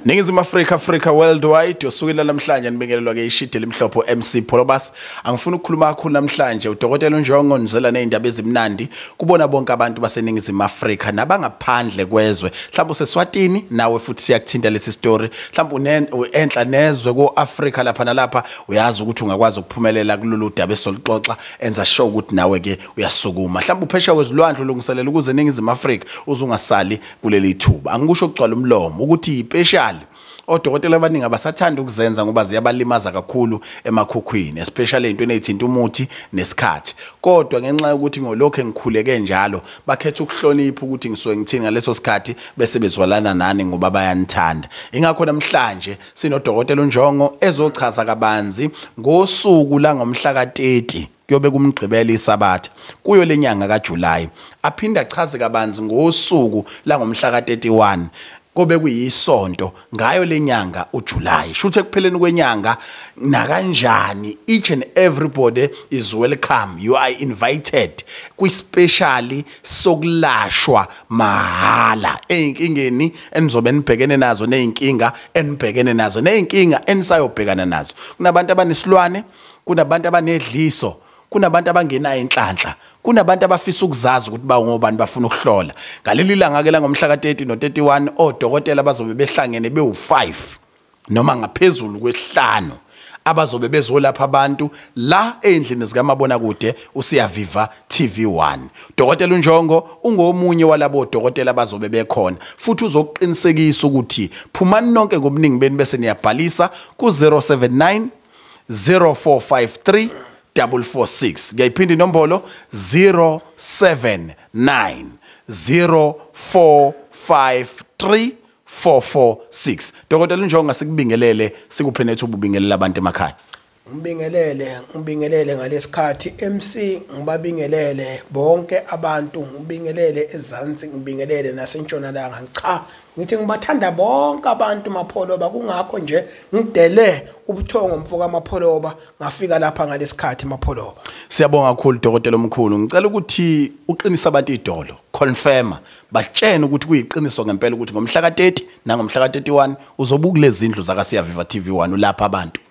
Ningizimu Afrika, Africa worldwide, usukela namhlanje nibingelelwa ke ishidi elimhlophe MC Pholobas. Angifuni ukukhuluma kakhulu namhlanje. Udokotela uNjongo nizela nezindaba ezimnandi kubona bonke abantu baseNingizimu Afrika nabangaphandle kwezwe. Mhlawumbe useswatini nawe futhi siyakuthinta lesi story. Mhlawumbe enhla nezwe ko-Afrika lapha nalapha, uyazi ukuthi ungakwazi ukuphumelela kulolu daba esoluxoxa, enza sure ukuthi nawe ke uyasukuma. Mhlawumbe uphesheya kwezilwandle ulungiselela ukuze eNingizimu Afrika uzungasali kuleli thuba. Angikusho ukugcwala umlomo ukuthi i-special odokotela abaningi abasathanda ukuzenza ngoba ziyabalimaza kakhulu emakhukhwini, especially entweni ezithinta umuthi nesikhathi. Kodwa ngenxa yokuthi ngolokho engikhuleke njalo, bakhetha ukuhlonipha ukuthi ngisuke ngithini ngaleso sikhathi bese bezwalana nani ngoba bayanithanda. Ingakho namhlanje sinodokotela uNjongo ezochaza kabanzi ngosuku la ngomhla ka-30 kuyobe kumgqibela isabatha kuyo lenyanga kaJuly. Aphinde achaze kabanzi ngosuku la ngomhla ka-31 kobe kuyisonto ngayo lenyanga uJuly. Shuthe ekupheleni kwenyanga nakanjani, each and everybody is welcome, you are invited kwi-special sokulashwa mahala ey'nkingeni enizobe nibhekene nazo, ney'nkinga enibhekene nazo, ney'nkinga enisayobhekana nazo. Kunabantu abanesilwane, kunabantu abanedliso, kunabantu abangenayo inhlanhla, kunabantu abafisa ukuzazi ukuthi bangobani, bafuna ukuhlola. Ngaleli langa ke la ngomhla ka-30 no-31, odokotela bazobe behlangene bewu-5 noma ngaphezulu kwesihlanu abazobe bezolapha abantu la endlini zikamabonakude uSiyaviva TV1. Dokotela uNjongo ungomunye walabo dokotela abazobe bekhona, futhi uzokuqinisekisa ukuthi phumani nonke ngobuningi benu bese niyabhalisa ku-079 0453 446. Ngiyayiphinda inombolo 079 0453 446. Dokotela uNjongo, sikubingelele, sikuphe nethuba ubingelela abantu emakhaya. Ngibingelele, ngibingelele ngalesikhathi MC, ngibabingelele bonke abantu, ngibingelele ezansi, ngibingelele nasentshonalanga. Cha, ngithi ngibathanda bonke abantu Mapholoba, kungakho nje ngidele ubuthongo mfoka Mapholoba ngafika lapha ngalesikhathi Mapholoba. Siyabonga kakhulu dokotela omkhulu. Ngicela ukuthi uqinise abantu idolo, confirm, batshene ukuthi kuyiqiniso ngempela ukuthi ngomhla ka-30 nangomhla ka-31 uzobuka lezi zindlu zaka Siyaviva TV1 ulapha abantu.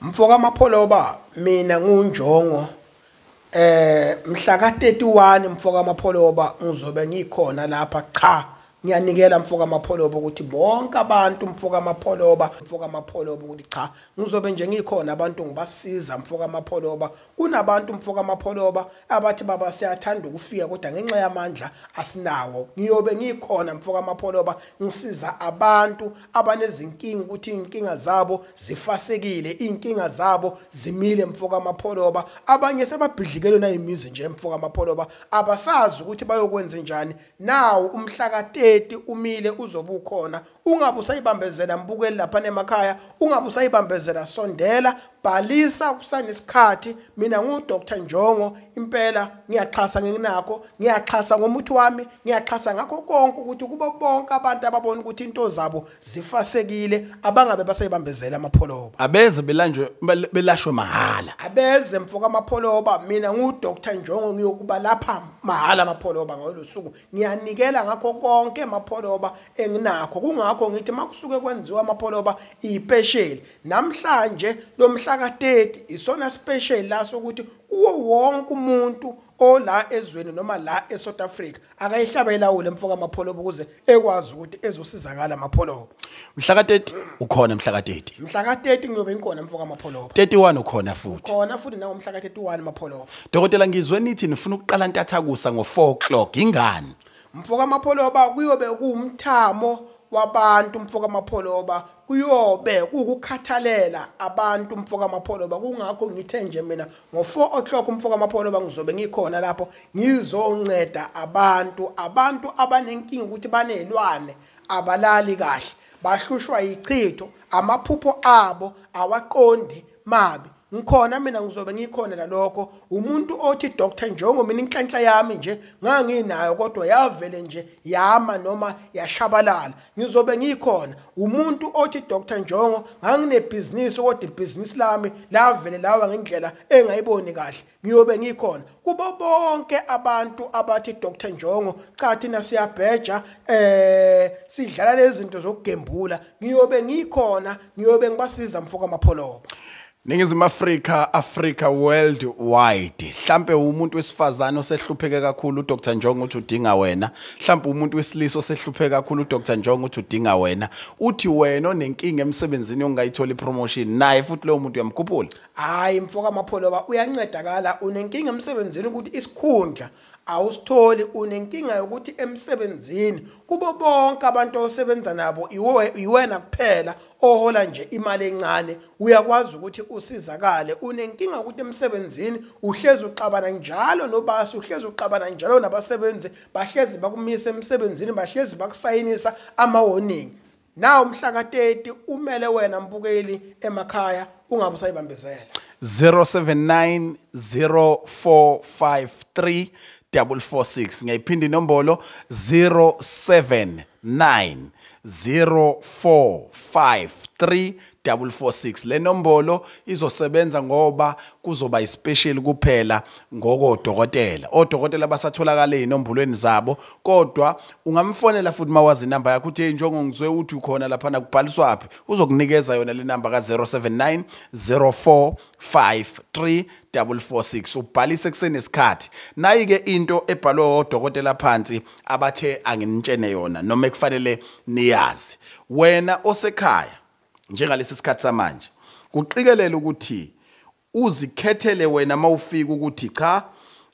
Mfoka Mapholoba, mina nguNjongo, mhla ka-31 mfoka Mapholoba ngizobe ngikhona lapha. Cha, ngiyanikela mfoka Mapholoba ukuthi bonke abantu mfoka Mapholoba, mfoka Mapholoba ukuthi cha, ngizobe nje ngikhona abantu ngibasiza mfoka Mapholoba. Kunabantu mfoka Mapholoba abathi baba siyathanda ukufika kodwa ngenxa yamandla asinawo. Ngiyobe ngikhona mfoka Mapholoba ngisiza abantu abanezinkinga ukuthi inkinga zabo zifasekile, inkinga zabo zimile mfoka Mapholoba. Abanye sebabhidlikelwe nayimizi nje mfoka Mapholoba, abasazi ukuthi bayokwenza njani. Nawu umhla ka-30 umile uzobe ukhona. Ungabe usayibambezela mbukeli lapha emakhaya, ungabe usayibambezela, sondela, bhalisa kusanesikhathi. Mina ngu Dr Njongo impela ngiyaxhasa nginakho, ngiyaxhasa ngomuthi wami, ngiyaxhasa ngakho konke ukuthi kubo bonke abantu ababona ukuthi into zabo zifasekile abangabe basayibambezela Mapholoba. Abeze belanjwe belashwe mahala. Abeze mfoka Mapholoba, mina ngu Dr Njongo ngiyokuba lapha mahala Mapholoba ngalo suku. Ngiyanikela ngakho konke Mapholoba enginakho. Kungakho ngithi makusuke kwenziwa Mapholoba i-special namhlanje lomhla ka-30 isona special la sokuthi kuwo wonke umuntu ola ezweni noma la eSouth Africa akayihlabe ilawule mfoka Mapholoba ukuze ekwazi ukuthi ezosizakala Mapholoba. Mhla ka-30 ukhona, mhla ka-30. Mhla ka-30 ngiyobe ngikhona mfoka Mapholoba. 31 ukhona futhi. Khona futhi nangomhla ka-31 Mapholoba. Dokotela, ngizwe nithi nifuna ukuqala ntathakusa ngo-4 o'clock, ingani? Mfoka Mapholoba, kuyobe kuwumthamo wabantu mfoka Mapholoba, kuyobe kukukhathalela abantu mfoka Mapholoba. Kungakho ngithe nje mina ngo-4 o'clock mfoka Mapholoba ngizobe ngikhona lapho ngizonceda abantu, abantu abanenkinga ukuthi banelwane abalali kahle, bahlushwa yichitho, amaphupho abo awaqondi mabi. Ngikhona mina, ngizobe ngikhona lalokho. Umuntu othi Dr Njongo mina inhlanhla yami nje nganginayo kodwa yavele nje yama noma yashabalala, ngizobe ngikhona. Umuntu othi Dr Njongo nganginebhizinisi kodwa ibhizinisi lami lavele lawa ngendlela engayiboni kahle, ngiyobe ngikhona. Kubo bonke abantu abathi Dr Njongo cha thina siyabheja, sidlala lezi zinto zokugembula, ngiyobe ngikhona, ngiyobe ngibasiza mfoka Mapholoba. Ningizimu Afrika, Africa worldwide. Mhlambe umuntu wesifazane osehlupheke kakhulu uDr Njongo uthi udinga wena. Mhlambe umuntu wesilisa osehlupheke kakhulu uDr Njongo uthi udinga wena. Uthi wena onenkinga emsebenzini ongayithola ipromotion, naye futhi lowo muntu uyamkhuphula. Hayi mfoka Mapholoba, uyancedakala. Unenkinga emsebenzini ukuthi isikhundla awusitholi, unenkinga yokuthi emsebenzini kubo bonke abantu osebenza nabo iwena kuphela ohola nje imali encane, uyakwazi ukuthi usizakale. Unenkinga ukuthi emsebenzini uhlezi uxabana njalo nobasi, uhlezi uxabana njalo nabasebenzi, bahlezi bakumisa emsebenzini, bahlezi bakusayinisa ama-warning. Nawo mhla ka-30 umele wena mbukeli emakhaya ungabe usayibambezela. 079 0453 446. Ngiyayiphinda inombolo 079 0453 446. Le nombolo izosebenza ngoba kuzoba ispecial kuphela ngokodokotela. Odokotela basatholakala ezinombolweni zabo, kodwa ungamfonela futhi mawazi inamba yakho uthi hey Njongo ngizwe uthi ukhona lapha na kubhaliswa phi, uzokunikeza yona le namba ka 079 0453 446. Ubhalise kusenesikhathi. Nayi ke into ebhalwe odokotela phansi abathe anginitshene yona noma ekufanele niyazi. Wena osekhaya njengalesi sikhathi samanje, kuqikelela ukuthi uzikhethele wena mawufika ukuthi cha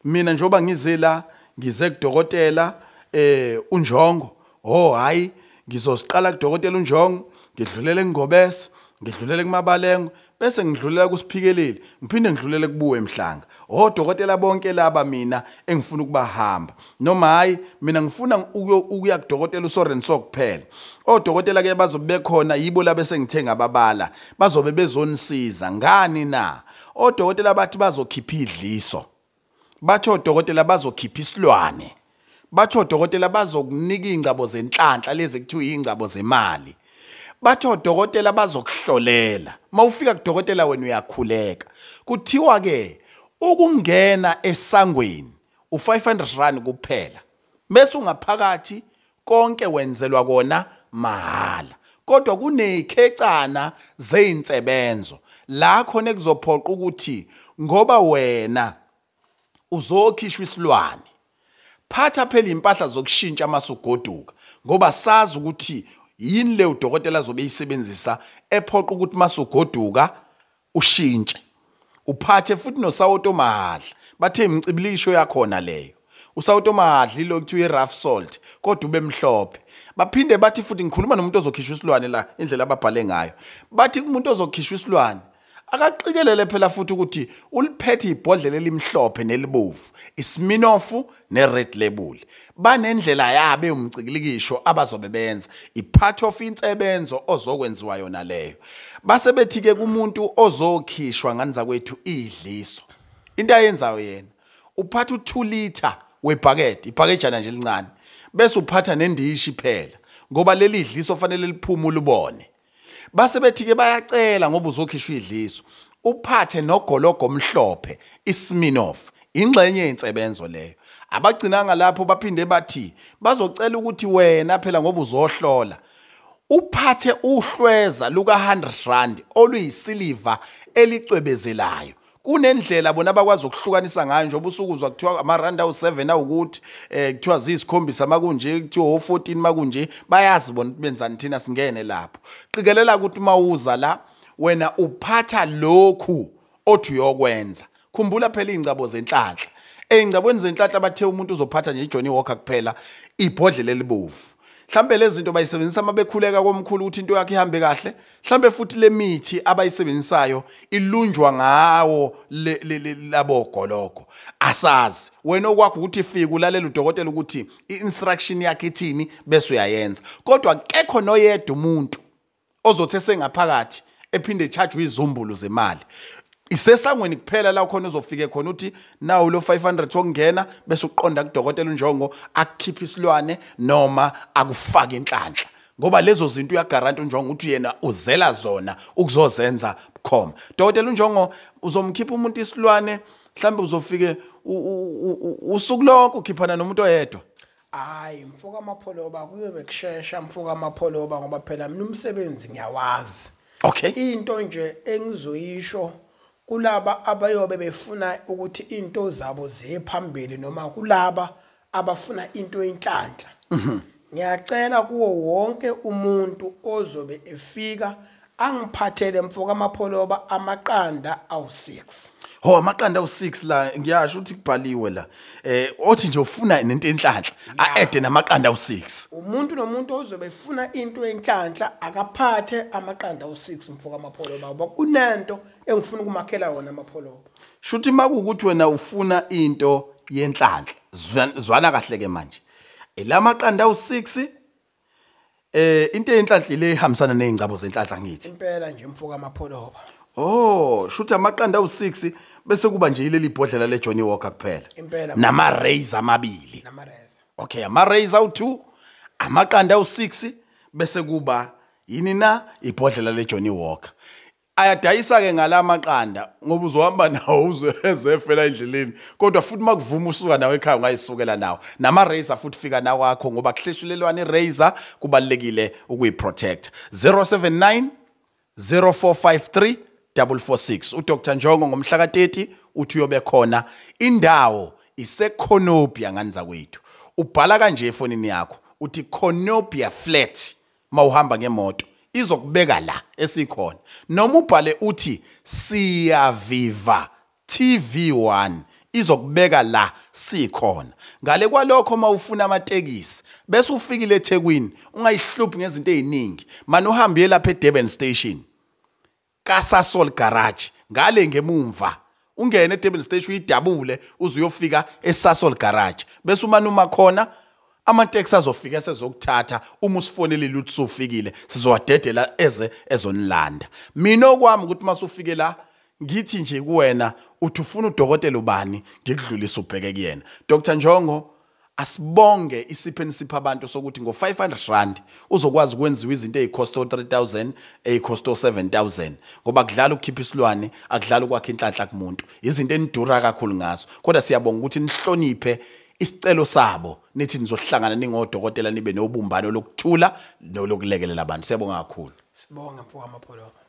mina njoba ngize la ngize kudokotela uNjongo, oh hayi ngizoziqala kudokotela uNjongo, ngidlulele kuNgobese, ngidlulele kuMabalengo, bese ngidlulela kuSiphikeleli, ngiphinde ngidlulele kuBuwe Mhlanga. Odokotela bonke laba mina engifuna ukubahamba, noma hayi mina ngifuna ukuya kudokotela uSorenso kuphela. Odokotela ke bazobe bekhona, yibo laba esengithe ngababala, bazobe bezonisiza ngani na? Odokotela bathi bazokhipha idliso, bathi odokotela bazokhipha isilwane, bathi odokotela bazokunika ingcabo zenhlanhla lezi kuthiwa ingcabo zemali, bathi odokotela bazokuhlolela. Mawufika kudokotela wena uyakhuleka. Kuthiwa ke ukungena esangweni u500 rand kuphela, bese ungaphakathi konke wenzelwa kona mahala. Kodwa kunezikhecana zeinsebenzo la khona ekuzophoqa ukuthi ngoba wena uzokhishwa isilwane, phatha phela impahla zokushintsha masugoduka, ngoba sazi ukuthi yini le udokotela azobe eyisebenzisa ephoqa ukuthi masugoduka ushintshe. Uphathe futhi nosawuto mahadla, bathe imcibilisho yakhona leyo. Usawuto mahadla ilo kuthiwa i-rough salt kodwa ube mhlophe. Baphinde bathi futhi, ngikhuluma nomuntu ozokhishwa isilwane la, indlela ababhale ngayo, bathi kumuntu ozokhishwa isilwane akaqikelele phela futhi ukuthi uliphethe ibhodlela elimhlophe nelibovu, iSminofu ne-red label. Banendlela yabo eyumcikilikisho abazobe benza, i-part of insebenzo ozokwenziwa yona leyo. Base bethi ke kumuntu ozokhishwa ngani zakwethu idliso, into ayenzayo yena uphatha u2 liter webhakethi, ibhakejana nje elincane, bese uphatha nendishi phela, ngoba leli idliso fanele liphume ulibone. Base bethi ke bayacela ngoba uzokhishwa idliso uphathe nogologo omhlophe, iSminoff, ingxenye yensebenzo leyo. Abagcinanga lapho, baphinde bathi bazocela ukuthi wena phela ngoba uzohlola uphathe uhlweza luka 100 rand oluyisiliva elicwebezelayo. Kunendlela bona abakwazi ukuhlukanisa ngayo, njengoba usukuzwa kuthiwa amarand awu7 awukuthi kuthiwa ziyisikhombisa makunje, kuthiwa o14 makunje, bayazi bona ukuthi benzani, thina singene lapho. Qikelela ukuthi mawuza la wena uphatha lokhu othi uyokwenza. Khumbula phela ingcabo zenhlanhla. Eyingcabweni zenhlanhla bathe umuntu uzophatha nje iJohnny Walker kuphela, ibhodlela elibovu. Mhlambe lezi zinto bayisebenzisa mabekhuleka komkhulu ukuthi into yakhe ihambe kahle. Mhlambe futhi le mithi abayisebenzisayo ilunjwa ngawo labo gologo. Asazi wena okwakho ukuthi fika ulalela udokotela ukuthi i-instruction yakhe ithini bese uyayenza. Kodwa akekho noyedwa umuntu ozothe sengaphakathi ephinde echarge izumbulu zemali. Isesangweni kuphela la khona uzofike khona uthi nawu lo 500 wokungena, bese uqonda kudokotela uNjongo akukhipha isilwane noma akufake inhlanhla, ngoba lezo zinto uyaguarantee uNjongo ukuthi yena uzela zona ukuzozenza bukhoma. Dokotela uNjongo, uzomkhipha umuntu isilwane, mhlambe uzofike usuku lonke ukhiphana nomuntu oyedwa? Hayi mfoka Mapholoba, kuyobe kushesha mfoka Mapholoba, ngoba phela mina umsebenzi ngiyawazi. Into nje engizoyisho kulaba abayobe befuna ukuthi into zabo ziye phambili, noma kulaba abafuna into yenhlanhla, ngiyacela kuwo wonke umuntu ozobe efika angiphathele mfoka Mapholoba amaqanda awu6. Ho, amaqanda awu6 la, ngiyasho ukuthi kubhaliwe la. Othi nje ufuna nento enhlanhla, aede namaqanda awu6. Umuntu nomuntu ozobe efuna into enhlanhla akaphathe amaqanda awu6 mfoka Mapholoba, ngoba kunento engifuna ukumakhela wona Mapholoba. Shuthi makuwukuthi wena ufuna into yenhlanhla, zwana kahle ke manje. Elamaqanda awu6, into yenhlanhla le ihambisana nezingcabo zenhlanhla ngithi. Impela nje mfoka Mapholoba. Oh, shuthi amaqanda awu6 bese kuba nje ileli bhodlela le Johnny Walker kuphela. Impela. Nama razor amabili. Nama razor. Okay, ama razor awu2, amaqanda awu6 bese kuba yini na ibhodlela le Johnny Walker. Ayadayisa ke ngalamaqanda ngoba uzohamba nawo uzezefela endleleni, kodwa futhi makuvuma usuka nawe ekhaya ungayisukela nawo. Nama razor futhi fika nawo akho, ngoba kuhleshulelwana irazor kubalekile ukuyiprotect. 079 0453 446. uDr Njongo ngomhla ka30 uthi uyobe khona. Indawo iseCornubia ngani zakwethu. Ubhala kanje efonini yakho uthi Cornubia flat mawuhamba ngemoto, izokubeka la esikhona. Noma ubhale uthi Siyaviva TV1, izokubeka la sikhona. Ngale kwalokho mawufuna amatekisi bese ufikile eThekwini, ungayihluphi ngezinto eziningi, manje uhambe lapha eDurban Station kaSasol Garage ngale ngemumva, ungene eDurban Station uyidabule uze uyofika eSasol Garage, bese umane uma khona amateksi azofika sezokuthatha. Uma usifonelile uthi usufikile, sizowadedela eze ezonilanda. Mina okwami ukuthi masufike la ngithi nje kuwena uthi ufuna udokotela ubani, ngikudlulisa ubheke kuyena. Dr Njongo, asibonge isipho enisipha abantu sokuthi ngo500 rand uzokwazi ukwenziwa izinto ezicost 3000, ezicost 7000, ngoba kudlala ukukhipha isilwane, akudlala ukwakha inhlanhla kumuntu, izinto enidura kakhulu ngazo. Kodwa siyabonga ukuthi nihloniphe isicelo sabo, nithi nizohlangana ningodokotela nibe nobumbano lokuthula nolokulekelela abantu. Siyabonga kakhulu. Sibonge mfoka Mapholoba.